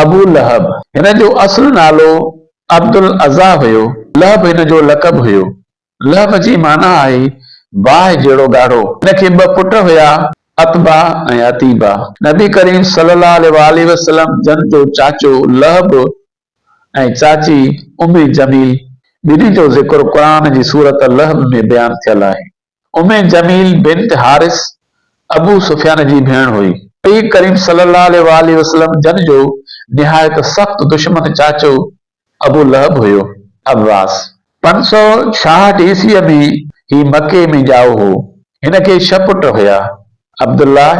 ابو لهب، هن جو اصل نالو عبدالعزيٰ هيو، لهب هن جو لقب هيو. لهب جي معنيٰ آهي باهه جهڙو ڳاڙهو. هن کي ٻه پٽ هيا، عتبه ۽ عتيبه. نبي ڪريم صلي الله عليه واٰله وسلم جن جو چاچو لهب ۽ چاچي ام جميل ٻنهي جو ذڪر قرآن جي سورة لهب ۾ بيان ٿيل آهي. ام جميل بنت حارث ابو سفيان جي ڀيڻ هئي. نبي ڪريم صلي الله عليه واٰله وسلم جن جو نهايت سخت دشمن چاچو ابو لهب هيو. عباس. 566 عيسويء ۾ هي مڪي ۾ ڄائو هو. هن کي ڇهه پٽ هيا، عبدالله،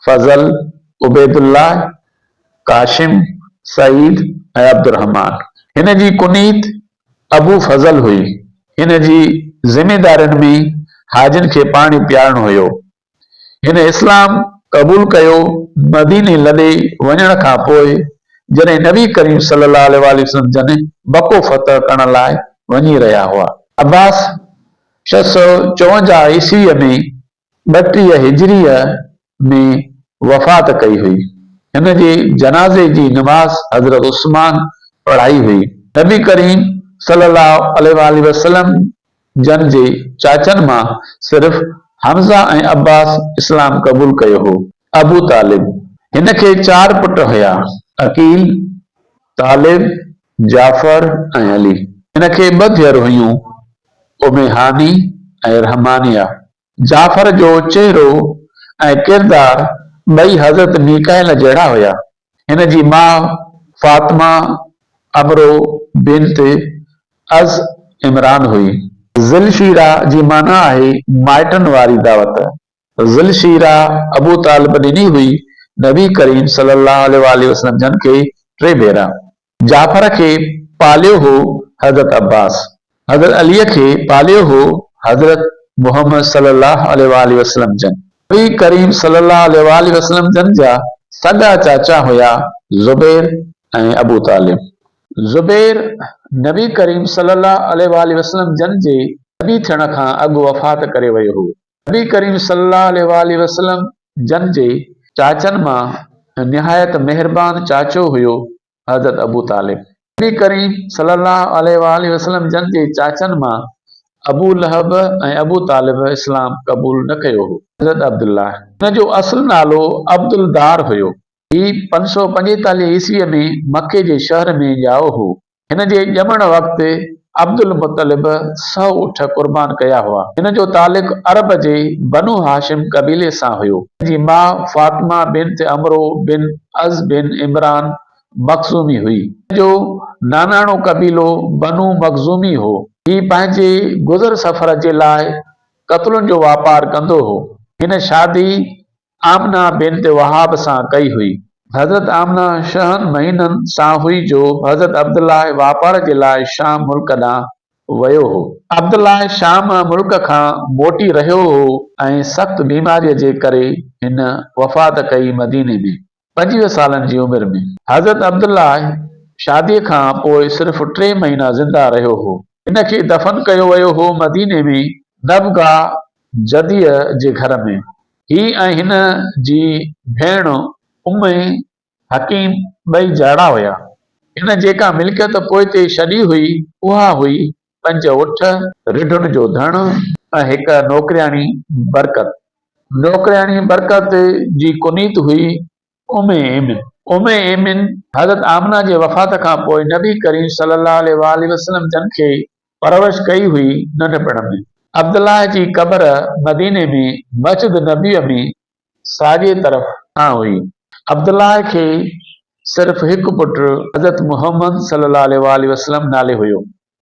فضل، عبيدالله، قاشم، سعيد ۽ عبدالرحمان. هن جي ڪنيت ابو فضل هئي. هن جي ذميدارين ۾ حاجين کي پاڻي پيارڻ هيو. هن اسلام قبول ڪيو. مديني لڏي وڃڻ کان پوء جڏهن نبي ڪريم صلي الله عليه واٰله وسلم جن مڪو فتح ڪرڻ لاء وڃي رهيا هئا. عباس 654 عيسويء ۾ 32 هجريء ۾ وفات ڪئي هئي. هن جي جنازي جي نماز حضرت عثمان پڙهائي هئي. نبي ڪريم صلي الله عليه واٰله وسلم جن جي چاچن مان صرف حمزه ۽ عباس اسلام قبول ڪيو هو. ابو طالب، هن کي چار پٽ هيا، عقيل، طالب، جعفر ۽ علي. هن کي ٻه ڌيئر هيون، ام هاني ۽ رحمانيه. جعفر جو چهرو ۽ ڪردار ٻئي حضرت ميڪائيل جهڙا هيا. هن جي ماء فاطمه عمرو بنت از عمران هئي. ذوالشيره جي معنيٰ آهي مائٽن واري دعوت. ذوالشيره ابو طالب ڏني هئي نبي ڪريم صلي الله عليه واٰله وسلم جن کي ٽي ڀيرا. جعفر کي پاليو هو حضرت عباس. حضرت علي کي پاليو هو حضرت محمد صلي الله عليه واٰله وسلم جن. نبي ڪريم صلي الله عليه واٰله وسلم جن جا سڳا چاچا هيا زبير ۽ ابو طالب. زبير نبي ڪريم صلي الله عليه واٰله وسلم جن جي نبي ٿيڻ کان اڳ وفات ڪري ويو هو. نبي ڪريم صلي الله عليه واٰله وسلم جن جي چاچن مان نهايت مهربان چاچو هيو حضرت ابو طالب. نبي ڪريم صلي الله عليه واٰله وسلم جن جي چاچن مان ابو لهب ۽ ابو طالب اسلام قبول نه ڪيو هو. حضرت عبدالله. هن جو اصل نالو عبدالدار هيو. هي 545 عيسويء ۾ مڪي جي شهر ۾ ڄائو هو. هن جي ڄمڻ وقت عبدالمطلب سئو اٺ قربان ڪيا هئا. هن جو تعلق عرب جي بنو هاشم قبيلي سان هيو. هن جي ماء فاطمه بنت عمرو بن عز بن عمران مخزومي هئي. هن جو ناناڻو قبيلو بنو مخزومي هو. هي پنهنجي گذر سفر جي لاء قتلن جو واپار ڪندو هو. هن شادي آمنه بنت وهاب سان ڪئي هئي. حضرت آمنه ڇهن مهينن سان هئي جو حضرت عبدالله واپار جي لاء شام ملڪ ڏانهن ويو هو. عبدالله شام ملڪ کان موٽي رهيو هو ۽ سخت بيماريء جي ڪري هن وفات ڪئي مديني ۾ 25 سالن جي عمر ۾. حضرت عبدالله شاديء کان پوء صرف ٽي مهينا زنده رهيو هو. هن کي دفن ڪيو ويو هو مديني ۾ نبغه جديء جي گهر ۾. هي ۽ هن جي ڀيڻ ام حڪيم ٻئي جاڙا هيا. هن جيڪا ملڪيت پوئتي ڇڏي هئي، اها هئي پنج اٺ، رڍن جو ڌڻ ۽ هڪ نوڪرياڻي برڪت. نوڪرياڻي برڪت جي ڪنيت هئي ام ايمن. ام ايمن حضرت آمنه جي وفات کان پوء نبي ڪريم صلي الله عليه واٰله وسلم جن کي پرورش ڪئي هئي ننڍپڻ ۾. عبدالله جي قبر مديني ۾ مسجد نبويء ۾ ساڄي طرف کان هئي. عبدالله کي صرف هڪ پٽ حضرت محمد صلي الله عليه واٰله وسلم نالي هيو.